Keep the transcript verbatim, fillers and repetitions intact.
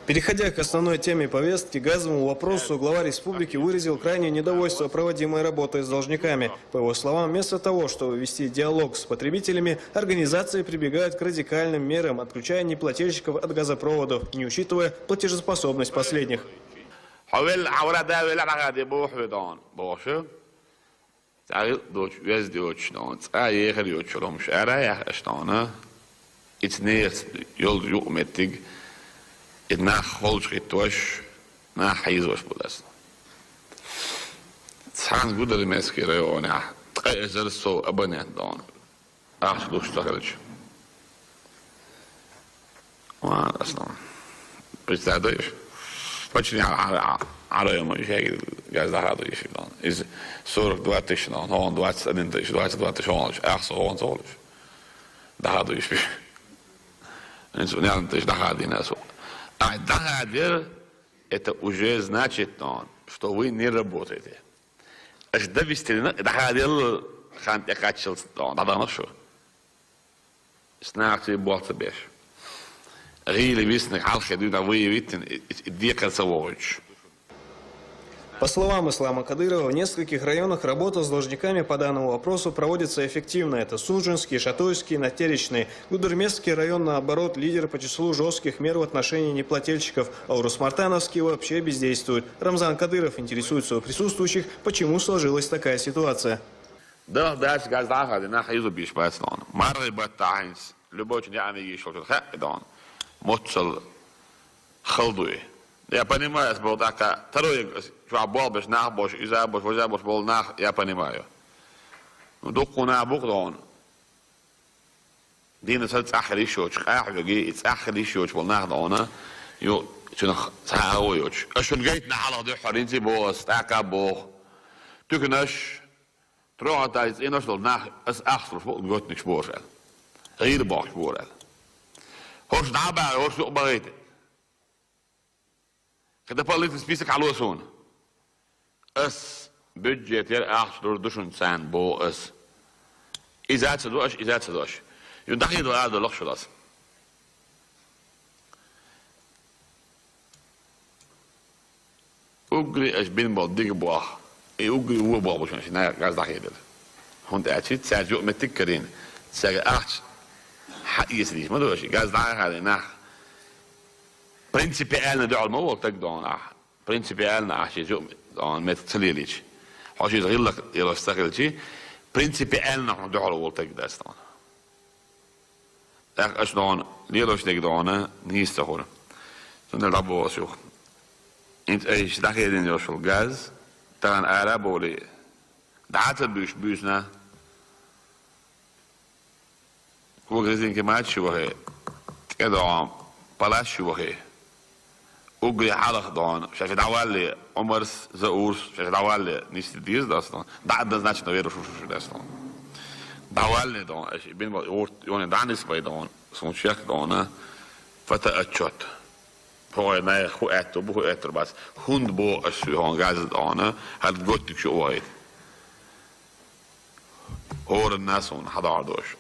Переходя к основной теме повестки, газовому вопросу, глава республики выразил крайнее недовольство проводимой работой с должниками. По его словам, вместо того, чтобы вести диалог с потребителями, организации прибегают к радикальным мерам, отключая неплательщиков от газопроводов, не учитывая платежеспособность последних. Хьо велла, хьо вара да велла, дӀахаде боху хьо дӀаона, бохуш. ЦӀа гӀилла доцу, везде йоцуш дӀаона, цӀа ехар йоцуш хӀумаш ара яхаш дӀаона. Ица нехаца йолу юкъаметтиг, и нах холчу хӀиттош, нах хьийзош бу дас. Цхьана Гудармесский районехь ткъа эзар сов абонент дӀаона. Ахча луш ца хилча. Ва, аслан. Представь, даиш? Почти Ӏара, Ӏара, Ӏара ма ишеги газ даха ду иши дон. Из сорок два тысячи дон, он двадцать один тысяч, двадцать два тысяч он луш. Ахса он цолуш. Даха ду иши. Инс унян тысяч даха дина со. А даха дер, это уже значит, дон, что вы не работаете. Аш довести дина, даха дел хан тӀекхаччалц дон, даха дона шу. Снахти болта беш. ГӀийла виснаг хьалхе дуьйна выявитин, и, и, и декхар ца вогӀуьйтуш. По словам Ислама Кадырова, в нескольких районах работа с должниками по данному вопросу проводится эффективно. Это Сунжинский, Шатуйский, Натеречный. Гудермесский район, наоборот, лидер по числу жестких мер в отношении неплательщиков, а Урус-Мартановский вообще бездействует. Рамзан Кадыров интересуется у присутствующих, почему сложилась такая ситуация. Дах дац газ даха дина хьийзу биш бац дон. МаргӀи баттахьинс, любой чин яами йиш хьуш хьаъ дон. Моццал халдуй. Я понимаю, ас бо така, второй, чуа болбеш, нах бош, иза бош, воза бош бол нах, я понимаю. Ну, дуккху нах бух дон. Дина ца цӀахь риш йоч, къахьоги, и цӀахь риш йоч бол нах дона. Ю, цунах цхьа а йоч. Аш шун гайт нахьалах дуьххьаринци бо ас, тӀаккха бох. Туькнаш, трохатайз цӀенош дол нах, ас ахсруш бо, готникш бош аьл. ГӀийр бохш бор аьл. Хош дӀа баьгӀ, хош юкъ багӀийта. Кхин дополнительный список хьало суна. Ас бюджет яр ахча лур ду шуна царна бо ас. Иза ца до аш, иза ца до аш. Ю дахийла ала до лохшур ас. Угри аш бин бол диг бох. И угри ву бох бушун шина газ дахийдал. ХӀунда аьлча цаьрца юкъаметтиг карийна. Цаьрга ахча хьаэцалийча ма ду аша. Газ дӀахаьлли нах принципиально дуьхьал ма волу таг дона ахь. Принципиально ахь ши юкъаметтиг ца лелийча. Хьо ши гӀиллакх йолуш ца хилчи, принципиально хьуна дуьхьал волу таг дац дона. ТӀаккха аша дона лелош дерг дона нийса ца хура. Цундела дӀабоху ас юха. ХӀинца айса дӀахедина йолуш йолу газ, тахана ара а бовлий, дӀа а ца буьйш буьйсина. Кога резинки мача ю вахе, тӀе догӀам палаш ю вахе. Угри хьалха догӀана, шаьш дӀавалле, Ӏумарс, Заурс, шаьш дӀавалле, нисти деза дац догӀана. ДӀа однозначно веру шу шу дац догӀана. ДӀавалле догӀана, аша бин бал юрт, юни дӀанис бай догӀана, сун чек догӀана, фотоотчет. Хой най ху этто, бу ху эттор бац. ХӀунда бо аш шу хьон газа догӀана, хӀад готтик шу вахе. ХӀоранна суна хьадогӀар дош.